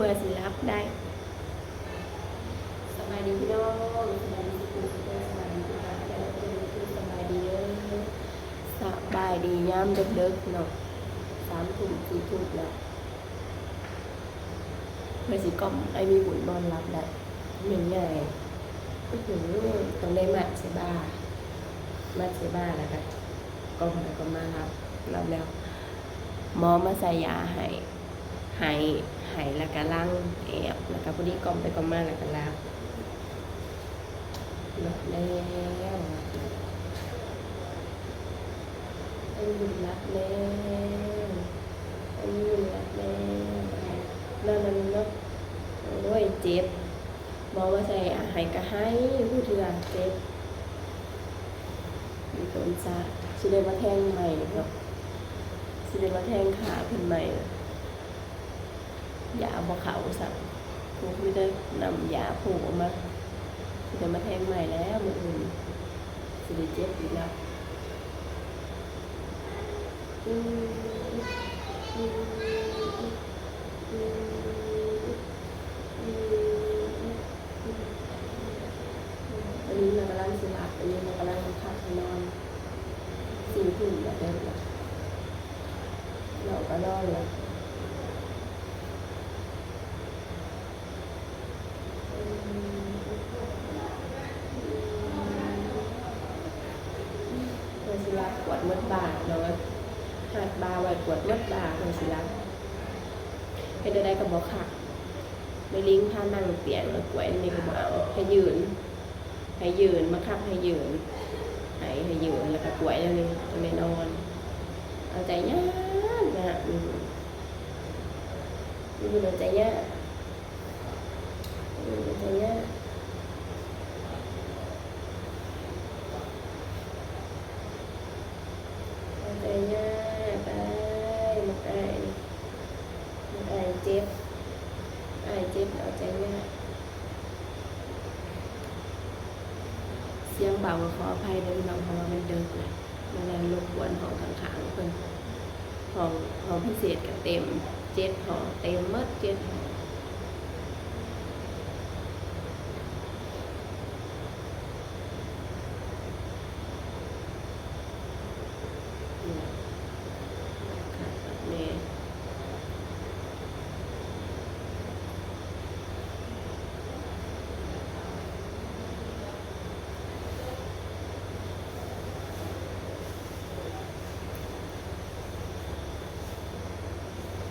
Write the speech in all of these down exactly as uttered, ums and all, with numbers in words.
เพื่อสิหลับได้ สบายดีพี่น้อง สบายดีทุกคน สบายดีทุกท่าน สบายดีเด้อ สบายดียามดึกๆเนาะ สามทุ่ม สี่ทุ่มแล้ว เพื่อสิกล่อมไอ้มีบุญนอนหลับได้ แม่นง่าย อื้อหือ ต้องได้มัดใส่บ่า มัดใส่บ่าแล้วก็กล่อมไปกล่อมมาหลับ หลับแล้ว หมอมาใส่ยาให้ ให้ ให้แล้วก็หลังแอบ แล้วก็พอดีกล่อมไปกล่อมมาแล้วก็หลับ หลับแล้ว ไอ้บุญหลับแล้ว ไอ้บุญหลับแล้ว นอนนอนนอน โอ้ย เจ็บ หมอมาใส่ให้ก็ให้ ผู้เทื่อเจ็บ มีต้นซะ สิได้มาแทงใหม่เนาะ สิได้มาแทงขาเพิ่นใหม่ ยาบ่เข้าซ้ำ พวกมีแต่น้ำยาผูกออกมา สิได้มาแทงใหม่แล้ว มื้ออื่น สิได้เจ็บอีกแล้ว อืม อืม อืม อืม อืม อันนี้มันกำลังสิหลับ อันนี้มันกำลังพักนอน สี่ทุ่มแล้วเด้อ เราก็นอนแล้ว อืม เพิ่นสิหลับปวดหมดบ่าเนาะ หัดบ่าไว้ปวดหมดบ่า เพิ่นสิหลับ เฮ็ดจั่งใดก็บ่คัก แม่ลิงพานั่งเตียงแล้วกวยนี่ก็บ่เอา ให้ยืน ให้ยืน บังคับให้ยืน ให้ ให้ยืน แล้วก็กวยแล้วนี่ จั่งได้นอน เอาใจยากนะ อืม อืม เอาใจยาก อืม เอาใจยาก เอาใจยาก อ้าย บักอ้ายนี่ บักอ้ายเจ็บ อ้ายเจ็บ เอาใจยาก เสียงเบาก็ขออภัยเด้อพี่น้อง เพราะว่ามันดึกแล้ว มานั่งรบกวนห้องข้างๆเพิ่น ห้อง ห้องพิเศษก็เต็ม เจ็ดห้อง เต็มหมดเจ็ดห้อง นี่ล่ะ คักคักแน่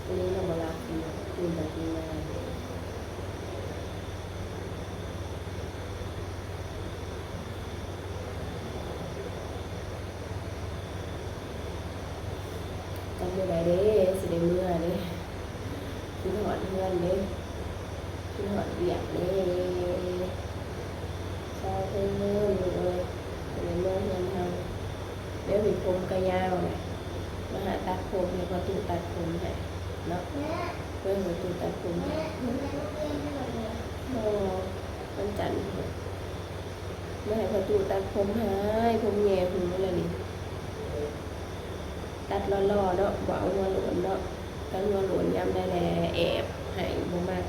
อันนี้เรามารับกิน กินไปกินมา จักมื้อใดเด้ สิได้เมือเด้ คิดฮอดเฮือนเด้ คิดฮอดเวียกเด้ เซาเทิงเด้อลูกเอ้ย สิได้เมือเฮือนเฮา เดี๋ยวนี้ผมก็ยาวแหละ มาหาตัดผม ให้พ่อตู้ตัดผมให้เนาะ เบิ่งพ่อตู้ตัดผมให้ บ่ วันจันทร์ มาให้พ่อตู้ตัดผมให้ ผมแหย่หูแล้วนี่ ตัดหล่อๆเนาะ บ่เอาหัวโล้นเนาะ ตัดหัวโล้นยามใดแล แอบให้ บ่มัก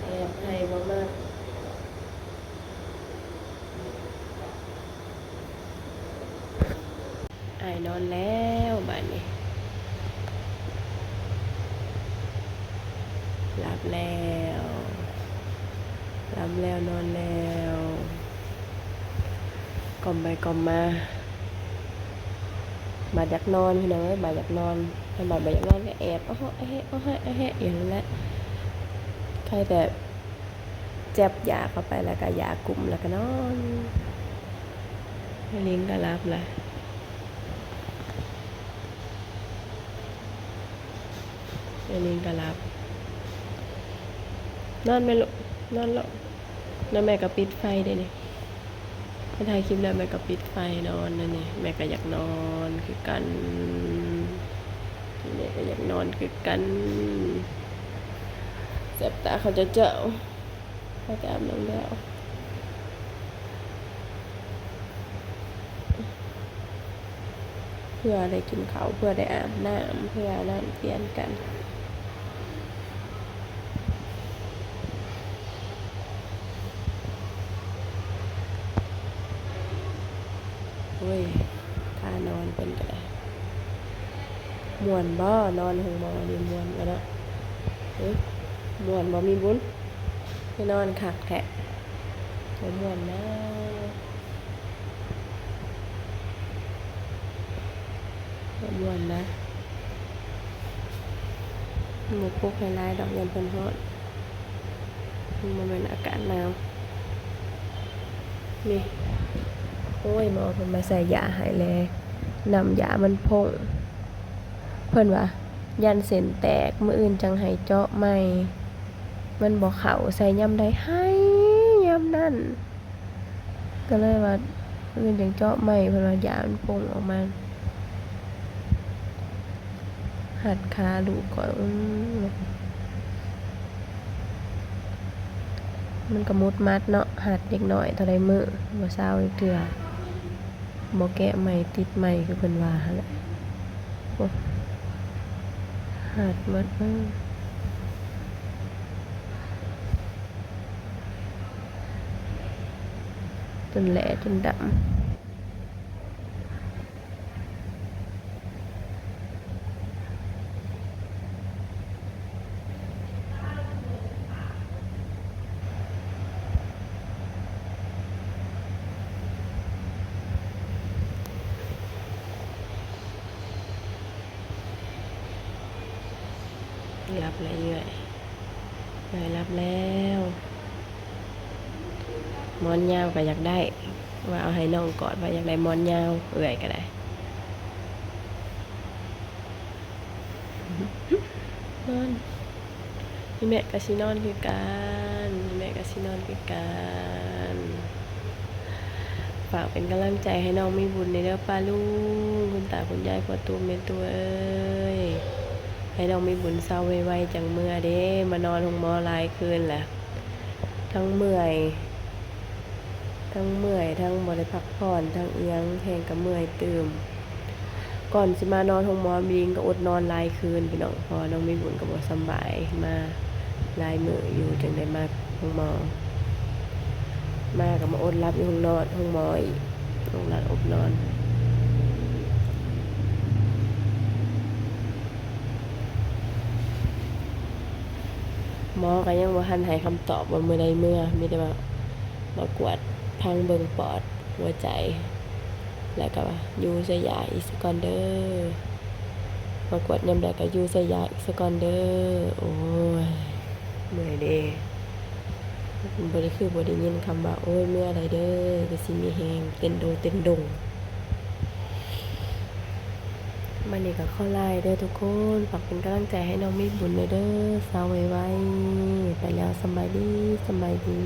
แอบให้ บ่มัก อ้ายนอนแล้วบาดนี้ หลับแล้ว หลับแล้วนอนแล้ว กล่อมไปกล่อมมา บาดอยากนอนพี่น้องเอ้ย บาดอยากนอน ถ้าบาดบ่อยากนอนก็แอบ อ้อแฮะ อ้อแฮะ อ้อแฮะ อยู่นั่นแหละ ใครแต่ แจ็บยาเข้าไปแล้วก็ยากลุ่มแล้วก็นอน ลิงก็หลับละ ลิงก็หลับ นอนแม่ลูก นอนลูก แล้วแม่ก็ปิดไฟเด้นี่ ไปถ่ายคลิปแล้วแม่ก็ปิดไฟนอนนั่นนี่ แม่ก็อยากนอนคือกัน แม่ก็อยากนอนคือกัน แสบตาเขาจะเจ้า ไปกับน้องแบว เพื่อได้กินข้าว เพื่อได้อาบน้ำ เพื่ออันนั้นเปลี่ยนกัน โอ้ย ท่านอนเพิ่นก็ได้ ม่วนบ่ นอนโฮงหมอนี่ ม่วนบ่เนาะ เอ๊ะ ม่วนบ่ มีบุญ ไปนอนคักแท้ บ่ม่วนนะ บ่ม่วนนะ บ่ปลุกให้หลายดอก ย้านเพิ่นฮ้อน มันบ่แม่นอากาศหนาว นี่ โอ้ย หมอเพิ่นมาใส่ยาให้แล้ว น้ำยามันพอง เพิ่นว่าย้านเส้นแตก มื้ออื่นจั่งให้เจาะใหม่ มันบ่เข้า ใส่ยามใดไห้ยามนั้น ก็เลยว่ามื้ออื่นจั่งเจาะใหม่ เพิ่นว่ายามันพองออกมา หัดขาลูกก่อน อืม มันก็หมุดหมัดเนาะ หัดเด็กน้อยเท่าใดมื้อ บ่เซาจักเทื่อ บ่แกะใหม่ติดใหม่คือเพิ่นว่าหั่นแหละ โอ้ หัดหมด เออ จนแหลจนดำ หลับแล้วเอื้อย เอื้อยหลับแล้ว หมอนยาวก็อยากได้ ว่าเอาให้น้องกอด ว่าอยากได้หมอนยาว เอื้อยก็ได้ นอน อีแม่ก็สินอนคือกัน อีแม่ก็สินอนคือกัน ฝากเป็นกำลังใจให้น้องมีบุญแหน่เด้อป้าลุง คุณตาคุณยาย พ่อตู้แม่ตู้เอ้ย ให้น้องมีบุญเซาไวๆ จั่งเมือเด้ มานอนโฮงหมอหลายคืนแล้ว ทั้งเมื่อย ทั้งเมื่อย ทั้งบ่ได้พักผ่อน ทั้งอิหยัง แฮงก็เมื่อยตื่ม ก่อนสิมานอนโฮงหมอ บิงก็อดนอนหลายคืนพี่น้อง เพราะว่าน้องมีบุญก็บ่สำบาย มาหลายมื้ออยู่ จั่งได้มาโฮงหมอ มาก็มาอดหลับอยู่โฮงนอน โฮงหมออีก อดหลับอดนอน หมอก็ยังบ่ทันให้คำตอบว่ามื้อใดเมือ มีแต่ว่ามากวดพังเบิ่งปอด หัวใจ แล้วก็ว่าอยู่ใส่ยาอีกซะก่อนเด้อ มากวดยามใดก็อยู่ใส่ยาอีกซะก่อนเด้อ โอ้ย เมื่อยเด้ บ่ได้ คือบ่ได้ยินคำว่า โอ้ย เมือใดเด้อ ก็สิมีแฮงเต้นโดเต้นดง มื้อนี้ก็ขอลาเด้อทุกคน ฝากเป็นกำลังใจให้น้องมีบุญแหน่เด้อ เซาไวๆ ไปแล้ว สำบายดี สำบายดี